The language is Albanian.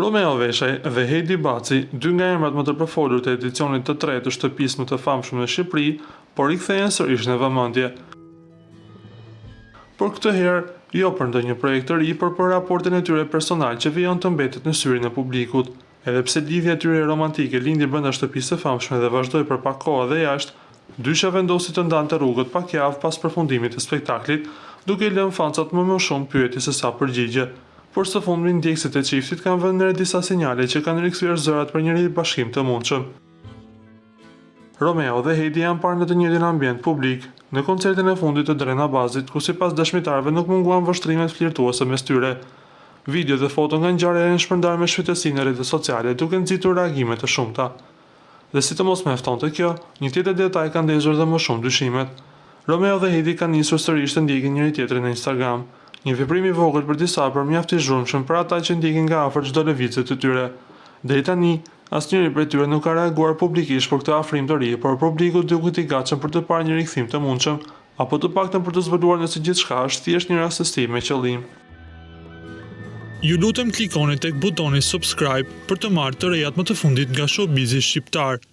Romeo Veshaj dhe Heidi Baci, dy nga emrat më të përfolur të edicionit të tretë të shtëpisë më të famshme në Shqipëri, po rikthehen sërish në vëmendje. Por këtë herë, jo për ndonjë projekt të ri, por për raportin e tyre personal që vijon të mbetet në syrin e publikut. Edhe pse lidhja e tyre romantike lindi brenda shtëpisë së famshme dhe vazhdoi për pak kohë edhe jashtë, dyshja vendosi të ndante rrugët pak javë pas përfundimit të spektaklit, duke i lënë fansat me më shumë pyetje sesa përgjigje. Por së fundmi ndjekësit e çiftit kanë vënë re disa sinjale që kanë rikthyer zërat për një ribashkim të mundshëm. Romeo dhe Heidi janë parë në të njëjtin ambient publik, në koncertin e fundit të Dren Abazit, ku sipas dëshmitarëve nuk munguan vështrimet flirtuese mes tyre. Video dhe foto nga ngjarja janë shpërndarë me shpejtësi në rrjetet sociale, duke nxitur reagime të shumta. Dhe si të mos mjaftonte kjo, një tjetër detaj ka ndezur dhe më shumë dyshimet. Romeo dhe Heidi kanë nisur sërish të ndjekin njëri-tjetrin në Instagram. Një veprim i vogël për disa, por mjaft i zhurmshëm për ata që ndjekin nga afër çdo lëvizje të tyre. Deri tani, asnjëri prej tyre nuk ka reaguar publikisht për këtë afrim të ri, por publiku duket i gatshëm për të parë një rikthim të mundshëm, apo të paktën për të zbuluar nëse gjithçka është thjesht një rastësi me qëllim. Ju lutem klikoni tek butoni subscribe për të marrë të rejat më të fundit nga showbizi shqiptar.